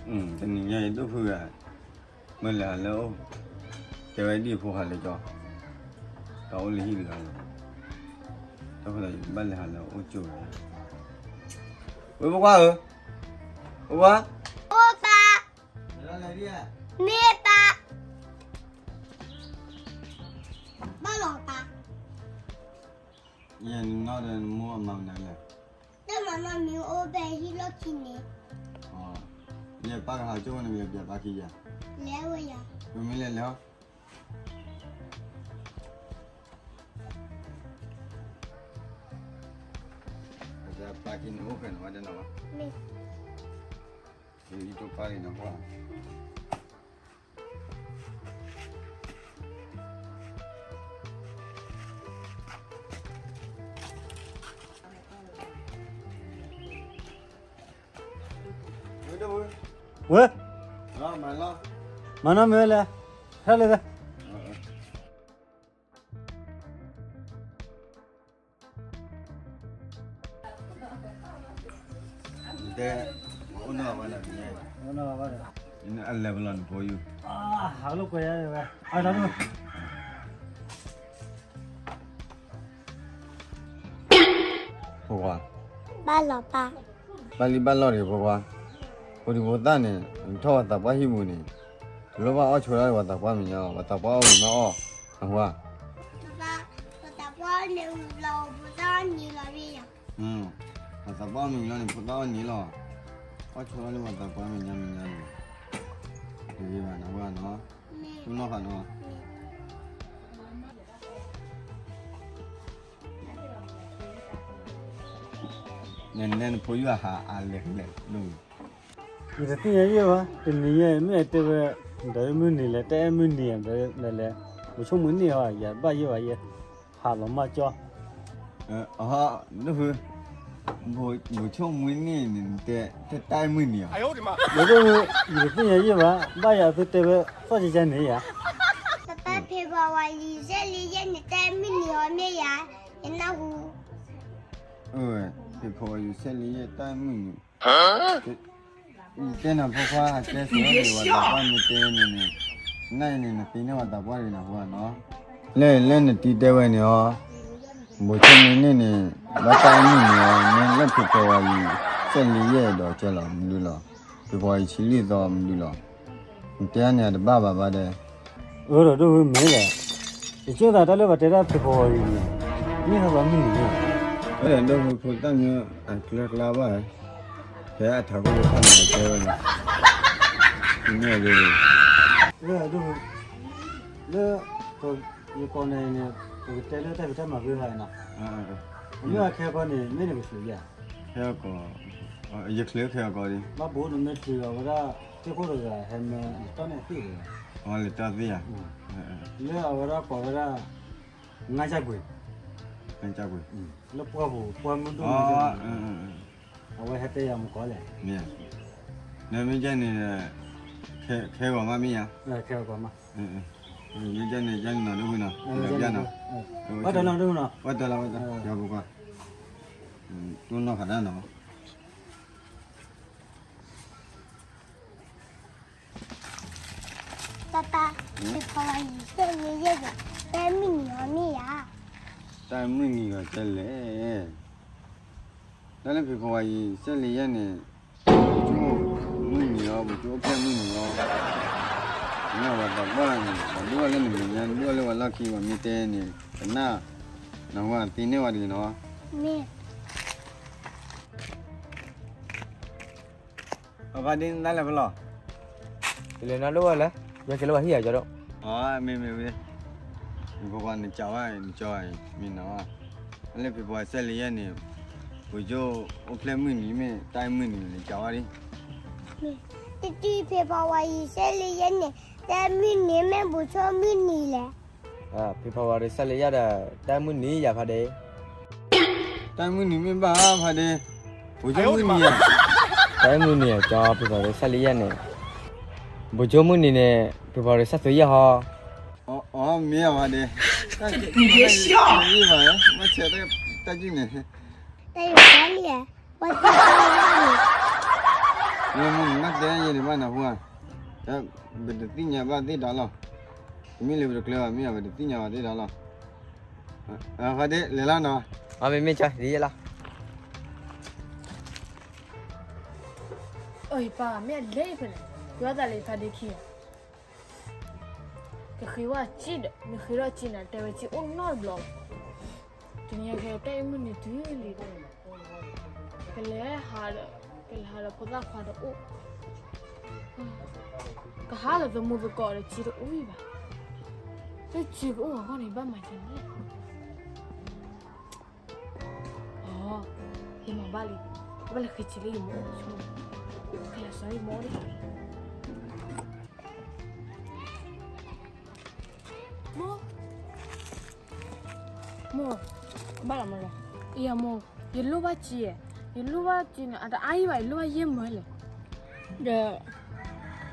တနံၤညါအံၤ ဒိၣ်ဖုဂၤ မ့ၢ်လဲၤဟးလၢအအိၣ်, တဲဝဲဒ်အဖိဟးလၢကၠီ, တၢ်အိၣ်လၢဟံၣ်တဂၤလီၤ, တၢ်ဖိသးယဘၣ်လဲၤဟးလၢအအိၣ်ကၠိဝဲ, ဝဲဖိခွါဧၢ, ဖိခွါ, အိၣ်ပၢ်, မ့ၢ်ပၢ်, ဘၣ်လီၤပၢ်, ယဲနနီၢ်ဒီးနမိၢ်အမၤမနုၤလဲၣ်, တၢ်မၤနီၢ်မ့ၢ်အိၣ်ဖဲဟံၣ်လီၢ်ခံန့ၣ်, ယပၢ်ကဟးကၠိန့ၣ် ယပၠးပၢ်ခံယၤ, လဲၤဝဲယၤ, ပမ့ၢ်လဲၤလဲၤဟီ, ပၠးပၢ်ခံန့ၣ်အိၣ်ဖဲန့ၣ်ဝဲဒၣ်လီၤ, မ့ၢ်, ယအံၤတိၢ်ပၢ်လံနီၤ, ဝဲ, မၤနီၢ်မ့ၢ်ဝဲလဲၣ်, ဟဲလၢ, တဲ, အိၣ်နီၢ်ဝဲလၢ, အလဲၤပလီၢ်နဖိယုၢ်, ဟးလိာ်ကွဲယၤဝဲ, ဖိခွါ, ဘၣ်လီၤပၢ်, ဘၣ်လံဘၣ်လီၢ်တဂ့ၤဖိခွါ, ဖိဒံဖိသၣ်န့ၣ် နထီၣ်ပှၤသးပှၢ်ဟံၣ်ပူၤန့ၣ်, တလိၣ်ဘၣ်အီၣ်ဆိးဒၣ်ပှၤသးပှၢ်မဲာ်ညါ, ပှၤသးပှၢ်အီၣ်ဝံၤမ့ၢ်အီၣ်, အဃိဧါ, ပှၤသးပှၢ်န့ၣ်ဝံၤလီၤ ဖိသၣ်အီၣ်န့ၢ်လီၤ, ပှၤသးပှၢ်အီၣ်မ့ၢ်ဝံၤလီၤန့ၣ် ဖိသၣ်အီၣ်န့ၢ်လီၤ, အီၣ်ဆိးဒၣ်လၢပှၤသးပှၢ်မဲာ်ညါမဲာ်ညါန့ၣ်, တဂ့ၤဘၣ်နီၤ, အဃိဧါနီၤ, တူၢ်နီၢ်ဃာ်နီၤ နလဲၤနဖိယုၢ်အဟးအလဲၤလဲၤဒိၣ်, ယတသ့ၣ်ညါယဲၢ်ဘၣ်, တနံၤညါအံၤမ့ၢ်တဲဝဲ, ဒီးမုၢ်နံၤလဲၣ် တၢ်အဲၣ်မုၢ်နံၤလဲၣ်, ဘိးဆိၣ်မုၢ်နံၤဟီ ယဘၣ်ယဲၢ်ဘၣ်ယဲၢ်, ဟးလီၤမၢ်ကၠီ, ဒိၣ်ဖု, ဘိးဆိၣ်မုၢ်နံၤန့ၣ် နတဲတၢ်အဲၣ်မုၢ်နံၤဧါ, ဒိၣ်ဖု, ယတသ့ၣ်ညါယဲၢ်ဘၣ်, ဘၣ်ယၤသုတဲဝဲသီၣ်ကကန့ၣ်ယၤ, ပဖ့ၤဘီဝါယံၤ ဆဲးလံယဲၢ်န့ၣ် တၢ်အဲၣ်မုၢ်နံၤဟီမ့ၢ်ယၤ, ယနၢ်ဟူ, ဖ့ၤဘီဝါယံၤ ဆဲးလံယဲၢ် တၢ်အဲၣ်မုၢ်နံၤ တဲနၤဖိခွါ တဲဆိဝဲန့ၣ် ပှၤသးပှၢ်မ့ၢ်တဲန့ၣ်န့ၣ်, နၤအံၤန့ၣ် နသ့န့ၢ်ပှၤသးပှၢ်တဂ့ၤနၤဖိခွါနီၤ, လၢလၢနတံၤတဲဝဲန့ၣ်အီၤ, ဘိးဆိၣ်မုၢ်နံၤန့ၣ် ဘၣ်တၢ်အဲၣ်မုၢ်နံၤအီၤ မ့ၢ်လၢဖ့ၤဘီဝါယံၤ ဆဲးလံယဲၢ်ဒီးကဲလီၤ မနုၤလီၤ, ဖ့ၤဘီဝါယံၤ ဆံလွံၢ်သီ မနုၤလီၤ, နတဲန့ၣ်တဘၣ်ဘၣ်ဘၣ်ဒီး အၢဒီးဒိၣ်ဖုမ့ၢ်လဲၣ်, ယဆိကမိၣ်သးတၢ်လၢပှၤတဲဒၣ်ဖ့ၤဘီဝါယံၤန့ၣ်, မ့ၢ်ဟဲလီၤမုၢ်နံၤန့ၣ်, အၢဒီးဒိၣ်ဖုဖိသၣ်မ့ၢ်အကျၢၤကျါဘၣ်, ဖဲအထးခိၣ်တခါန့ၣ်တဲဝဲန့ၣ်, မ့ၢ်ဒ်, လၢ, ယကိးနၤအံၤန့ၣ် ပကတဲလၢတၢ်ဖံးတၢ်မၤဖဲဟါနီၤ, မ့ၢ်အခဲကီန့ၣ် မ့ၢ်နကချုးယၤ, ခဲကီ, ယချုးခဲကီဒ်, ဘၣ်ဘိနမ့ၢ်ချုးအဝဲဒၣ် သ့ၣ်ခိၣ်တဂၤဟဲမၢလီၤတီၢ်န့ၣ်သ့ၣ်တဂၤ, လီၤတီၢ်သ့ၣ်ဧါ, လၢအဝဲဒၣ်ကိးဝဲဒၣ် ငါးကျားကွေ့, ငါးကျားကွေ့, လၢပှၢ်ပူၤပှၢ်မုၢ်ဒိၣ်န့ၣ်, အဝဲဟဲတဲယၤမူကီးလဲၣ်, မ့ၢ်ကဲန့ၣ်, ခဲဂီၤမးမ့ၢ်ဧါ, ခဲဂီၤမး, မ့ၢ်ကဲန့ၣ် ကဲန့ၣ်နီၤဒိၣ်ဖုနီၤ, ဘၣ်တၢ်လီၤဒိၣ်ဖုနီၤ, ဘၣ်တၢ်လီၤ, ဘၣ်တၢ်, ယဖိခွါ, တူၢ်နီၣ်ဃာ်တၢ်နီၤ တၢ်တၢ်, ဖ့ၤဘီဝါယံၤ ဆဲးလံယဲၢ်န့ၣ် တၢ်အဲၣ်မုၢ်နံၤဟီမ့ၢ်ဧါ, တၢ်အဲၣ်မုၢ်နံၤဂီၤကဲလဲၣ်, တၢ်လၢဖ့ၤဘီဝါယံၤ ဆဲးလံယဲၢ်န့ၣ်, ဘိးဆိၣ်မုၢ်နံၤလီၤ ဘိးဆိၣ်အိၣ်ဖျဲၣ်မုၢ်နံၤလီၤ, နဝဲသးပှၢ်န့ၣ် ပှၤဒိၣ်ထီၣ်လၢနမဲာ်ညါ ဒိၣ်ထီၣ်လၢပှၤလီၢ်ခံ ပှၤမ့ၢ်တဲန့ၣ် ကနၣ်, နဝဲသ့န့ၢ်ဝဲတဂ့ၤနီၤ, မ့ၢ် အဖါဒ့နတၢ်လဲၤဖဲလဲၣ်, ယလဲၤနီၢ်ဒိၣ်ဝဲလဲၣ်, ယကလဲၤဝဲဟံၣ်ယၤကၠီဒိၣ်, မ့ၢ်မ့ၢ်ဝံၤ, နဖိခွါနကးဝဲနကၠီအံၤမ့ၢ်နီၤ, လၢဖ့ၤဘီဝါယံၤ ဆဲးလံယဲၢ်န့ၣ်, ဘိးဆိၣ်အိၣ်ဖျဲၣ်မုၢ်နံၤမ့ၢ်တၢ်အဲၣ်မုၢ်နံၤန့ၣ် နကးဝဲဒ်, တၢ်ဖ့ၤဘီဝါယံၤ ဆဲးလံယဲၢ်န့ၣ် တၢ်အဲၣ်မုၢ်နံၤမ့ၢ်ဘိးဆိၣ်မုၢ်နံၤလဲၣ် ဖ့ၤဘီဝါယံၤ ဆဲးလံယဲၢ်ဒီး တၢ်အဲၣ်မုၢ်နံၤယၤဖါဒ့, တၢ်အဲၣ်မုၢ်နံၤမ့ၢ်ဘၣ်ဖါဒ့, ဘိးဆိၣ်မုၢ်နံၤဧါ, တၢ်အဲၣ်မုၢ်နံၤဧါ ကၠီ ဖ့ၤဘီဝါယံၤ ဆဲးလံယဲၢ်န့ၣ်, ဘိးဆိၣ်မုၢ်နံၤန့ၣ် ဖ့ၤဘီဝါယံၤ ဆဲးလံယဲၢ်ဟီ, အမ့ၢ်ဧါဖါဒ့, တၢ်က့ၤဘၣ်, ဘၣ်ဆဲးတၢ်ကံၣ်န့ၣ်, တၢ်ယိၤကါလံဧါ, ဝဲသ့ၣ်တၢ်ယိၤကါလံဧါ လၢမ့ၢ်နမ့ၢ်တဲယဲန့ၣ်ဘၣ်နၢ်ဟူဧါ, ပတသ့ၣ်ညါဘၣ်သ့ၣ်ဒီးလီၤ, ပမ့ၢ်လဲၤပတကျဲဘၣ် မ့ၢ်အီၤပတသ့ၣ်ညါဘၣ်သ့ၣ်ဒီးလီၤ, ဃီဒ့လဲၤလီၤနီၤ, မ့မ့ၢ်ကဒ်ယဲလီၤ, အၢ ယပၢ် မ့ၢ်အလဲၤဖဲလဲၣ်, ယွၤသးလၢယဖါဒ့ခံဂၤ ကဃ့ဝဲစ့ဒီး မ့ၢ်ဃ့ထီၣ်စ့န့ၣ် တဲဝဲစ့အိၣ်နီတဘျီလီၤ. တနံၤညါခဲအံၤ တၢ်အံၤမုၢ်နံၤတုၤလံဒီး ကလဲၤဟးဒီး ကလဲၤဟးဒီးဖိသၣ်ခွါတအိၣ်, ကဟးလၢသမူသကိးဒီးစ့တအိၣ်ဘၣ်, လၢစ့ကအိၣ်အဂီၢ်န့ၣ် ဘၣ်မၤကဲလဲၣ်. အိ, ယမၤဘၣ်လံ, ဘၣ်လဲၤဃ့စ့လၢယမိၢ်, ကလဲၤစီၤယမိၢ်ဒီး မိၢ်, မိၢ်, ဘၣ်လီၤမိၢ်လီၤ, အံၤမိၢ်, ယလိၣ်ဘၣ်စ့, ယလိၣ်ဘၣ်စ့န့ၣ် အတအါအံၤဘၣ် ယလိၣ်ဘၣ်ယဲၢ်မၢလဲၣ်, ဒီး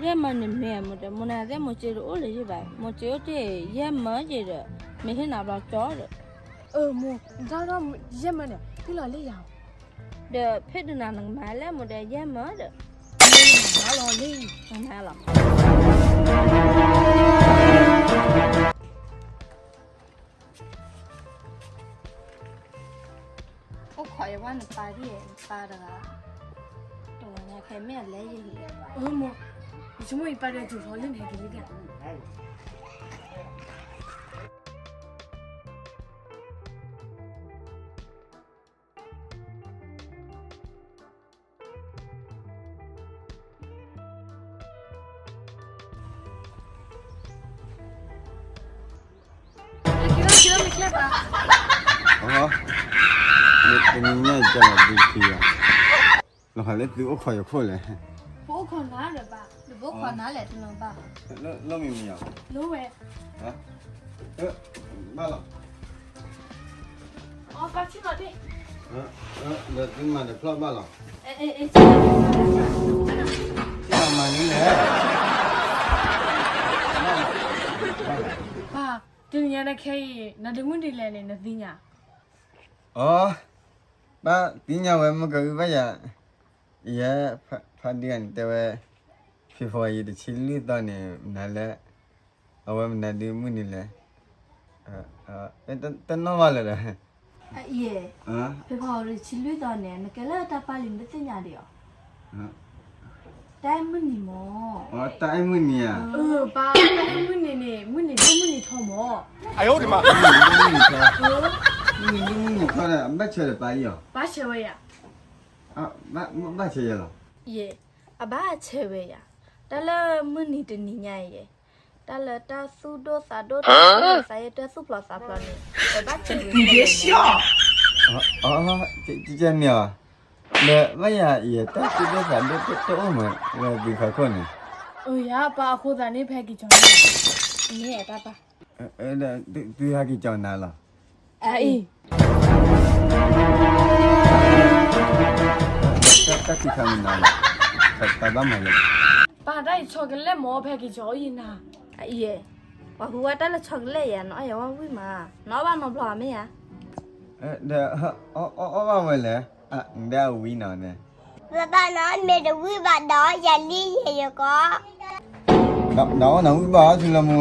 ယဲၢ်မၢန့ၣ်မ့ၢ်မိၢ်ဒီး မိၢ်နၤသ့ၣ်မိၢ်စ့တအိၣ်လၢၤယံၤဘၣ်, မိၢ်စ့အိၣ်တ့ၢ်ယဲၢ်မၢက့ၤဒီး မ့ၢ်ဟ့ၣ်နၤဘျီကၠီဒီး, အၢ မိၢ်, နတၢ်ထီၣ်ယဲၢ်မၢန့ၣ် ဟ့ၣ်လီၤလၢယၤ ဒီးဖဲဒုးနၤနကမၤလဲၣ်မိၢ်ဒီးယဲၢ်မၢဒီး, မၤလီၤလံ, မၤလီၤ အိၣ်ခိးယဝဲနပၢ်ဒ် နပၢ်တဂၤ, တဝဲညါခဲမ့ၢ်အလဲၤယံၤ, အၢ မိၢ်, ယဆိကမိၣ်ယပၢ်ဒီးစူၤထီၣ်လၢန့ၣ်က့ၤလံက့ၤ က့ၤလီၤ က့ၤလီၤ မ့ၢ်ကျဲဘၣ်, အ, မ့ၢ်တနံၤညါကလီၤဒုးထံယၤ, လီၤဟးလၢသုအိၣ်ခိးယခိၣ်လဲၣ်, ပအိၣ်ခိးနၤဒီးဘၣ်, ပအိၣ်ခိးနၤလဲၣ်တနီၤဘၣ်, လိၣ်မံၤမံၤယၤ, လိၣ်ဝဲ, ဘၣ်လီၤ အီပၢ်ဆ့ၣ်နီၤဒ့ၣ်, ဒီးသုမၤတဖျီၣ်ဘၣ်လီၤ, ဆ့ၣ်နီၤမၤန့ၣ်လဲၣ်, ပၢ်, တနံၤညါန့ၣ်ခဲအံၤ နဒုးမုၢ်နံၤလဲၣ်န့ၣ် နသ့ၣ်ညါ, အီ, ပၢ်သ့ၣ်ညါဝဲမ့ၢ်ကအုဘၣ်ယၤ, ယဲ, ဖါဒ့ဂၤန့ၣ်တဲဝဲ, ဖဲဖီယံၤတဆံလွံၢ်သီန့ၣ် မနုၤလဲၣ်, အဝဲမနုၤဒုးမုၢ်နံၤလဲၣ်, တနီၣ်ဘၣ်လၢၤဒီး, အအံၤ, ဖဲဖီယံၤတဆံလွံၢ်သီန့ၣ် နကဲလၢတၢ်ပာ်လံနတသ့ၣ်ညါဒံးအီၤ, တၢ်အဲၣ်မုၢ်နံၤမၢ်, တၢ်အဲၣ်မုၢ်နံၤဧါ, ပၢ်, တၢ်အဲၣ်မုၢ်နံၤန့ၣ် မုၢ်နံၤဒိၣ်မုၢ်နံၤထီမၢ်, မုၢ်နံၤဒိၣ်မုၢ်နံၤထီ, မုၢ်နံၤဒိၣ်မုၢ်နံၤထီဒီး အဘၣ်ဆဲးဒီးပၢ်အံၤအီၤ, ဘၣ်ဆဲးဝဲယၤ, ဘၣ်ဆဲးယၤလီၤ, ယဲ, အဘၣ်ဆဲးဝဲယၤ, တၢ်လၢမုၢ်နံၤတနံၤညါအံၤယဲ, တၢ်လၢတၢ်သူၣ်ဒိၣ်သးဒိၣ် တၢ်သူၣ်ဒိၣ်သးယဲၢ် တၢ်သူၣ်ဖျိးသးဖျိးန့ၣ်, ပဘၣ်ဆဲးဝဲ, ကဲန့ၣ်ဧါ, ဒီးဘၣ်ယၤအံၤ တၢ်သူၣ်ဒိၣ်သးဒိၣ်တအိၣ်မး လၢသုဖီခိၣ်န့ၣ်, အၢ ယၤပၢ်အဃိသတးန့ၣ် ဖဲက့ၤကၠီၤန့ၣ်, မ့ၢ်တၢ်ပၢ်, သုဟဲက့ၤကၠီၤနၤလီၤ, အအံၤ, တၢ်ခံခါမနၤလီၤ, တၢ်ဘၣ်မၤလဲၣ်, ပၢ်တၢ်အံၤဆီကလဲၣ်မၢ် ဖဲက့ၤကၠီၤအံၤနၤ, အအံၤ, ပှၤဟူဝဲတၢ်လၢဆီကလဲၣ်ယၤ နအီၣ်ယၤဝဲဝံၣ်မး, နအီၣ်ဘၣ်နီတဘျီဧါမ့ၢ်ဧါ, ဒီး အီၣ်ဘၣ်ဝဲလဲၣ်, နဒၣ်အဝံၣ်နီၤန့ၣ် ပၢ်ပၢ်နီၤ မ့ၢ်တဝံၣ်ဘၣ်ဒီး ယၤလံယဲၢ်ယကီး, ဒီးအီၣ်နၤဝံၣ်ဘၣ်အီၤထံလၢမူ,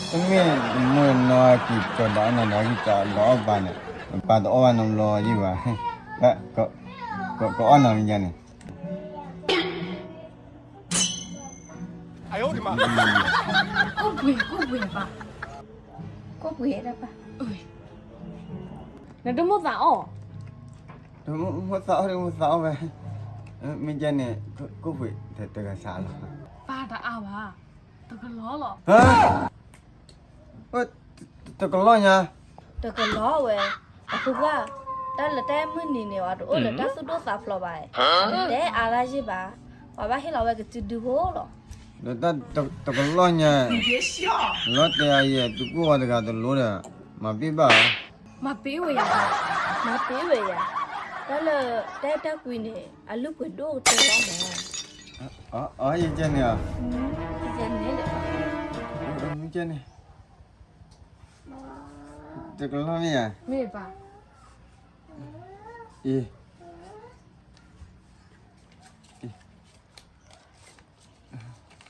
တမ့ၢ်မိၢ်နီၤက့ၤကီးဒီးအီၣ်နၤဒီးက့ၤကီးဒီးအီၣ်ပၢ်န့ၣ်, ပၢ်တအီၣ်ဘၣ်နီတဘျီယံၤဘၣ်, ကအီၣ်နၤမ့ၢ်ယါန့ၣ်, ကိၣ်ပှ့ၤ ကိၣ်ပှ့ၤပၢ်, ကိၣ်ပှ့ၤတၢ်ပၢ်, နတမိၣ်သးအီၣ် တမိၣ်သးအီၣ် တမိၣ်သးအီၣ်ဝဲ, မ့ၢ်ကဲန့ၣ် ကိၣ်ပှ့ၤတဂၤစးလီၤ, ပၢ်တအါဘၣ်, တကလီလီၤ, တကလီညါ, တကလီဝဲ, အဃိကွၢ်, တၢ်လၢတၢ်အဲၣ်မုၢ်နံၤန့ၣ် ပှၤတအိၣ်လၢတၢ်သူၣ်ဒိၣ်သးဖျိးဘၣ်, တတဲအါတၢ်ယံၤဘၣ်, ပှၤဘၣ်ဟ့ၣ်လီၤဝဲကစုဒုဖိလီၤ, ဒီးတၢ်တကလီညါ, လီၤတဲာ်အယဲၢ် သုကိၣ်ဝဲတဂၤတလိၤဒီး, မၤပ့ၢ်ဘၣ်ဧါ, မၤပ့ၢ်ဝဲယၤ, မၤပ့ၢ်ဝဲယၤ, တၢ်လၢတၢ်အဲၣ်တၢ်ကွံန့ၣ် အလုၢ်ပှ့ၤဒိၣ်ကတၢၢ်လီၤမၢ်, အယကဲန့ၣ်ဧါ, ယကဲန့ၣ်, ကဲန့ၣ်, တကလီမ့ၢ်ဧါ, မ့ၢ်ဘၣ်, အံၤ, အံၤ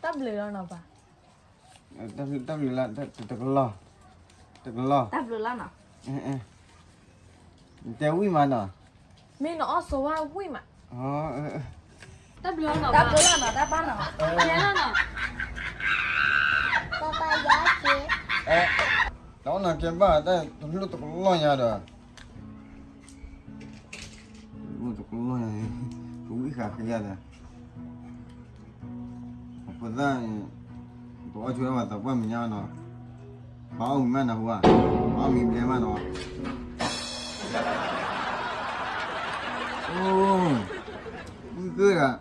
တၢ်ဘျုးလီၤနီၤပၢ်. တၢ်ဘျုး, တၢ်ဘျုးလီၤ, တကလီၢ်, တကလီၢ်, တၢ်ဘျုးလီၤနီၤ. တဲဝံၣ်မးနီၤ. မ့ၢ်နအီၣ်ဆိဝါဝံၣ်မး. တၢ်ဘျုးလီၤနီၤ, တၢ်ဘျုးလီၤနီၤ, တၢ်ဘၣ်နီၤ, ပၢ်ပၢ်ယၤက့ၤ. တၢ်အီၣ်နၤကဲဘၣ်, တၢ်တလိၣ်တကလီၢ်ညါဒီး, တလိၣ်တကလီၢ်ညါ, ကဝံၣ်ဃာ်ဃ့ယၤဒီး အဖိသၣ်န့ၣ်, တအီၣ်ဆိဒၣ်ဘၣ်သးပှၢ်မဲာ်ညါနီၤ, ပှၤအီၣ်မံၤမးနၢ်ဟူဧါ, ပှၤအီၣ်မံၤဘျဲမးနီၤ, အိၣ်, ဝံၣ်ကၢဒၣ်,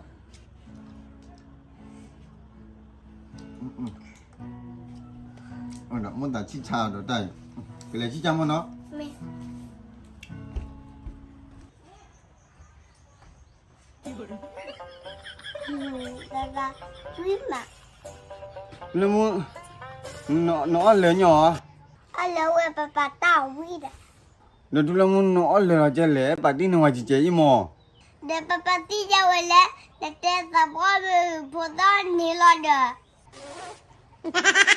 ဒီးမိၢ်သးဆံၣ်ဆါဒီးတၢ်အံၤ, ကလဲၤဆံၣ်ဆါမိၢ်နီၤ. လၢမူ, နအီၣ်လၢာ်ညီဧါ, အီၣ်လၢာ်ဝဲပပၢ်တၢ်ဝံၣ်ဒီး, ဒီးတုၤလၢမူနအီၣ်လၢာ်လီၤကဲလဲၣ်, ပာ်တံၢ်နဝဲကဲကဲအံၤမး, ဒီးပပၢ်သံယၤဝဲလဲၣ်, နတဲသးပှၢ်မ့ၢ်ဖိသၣ်န့ၣ်လီၤဒီး.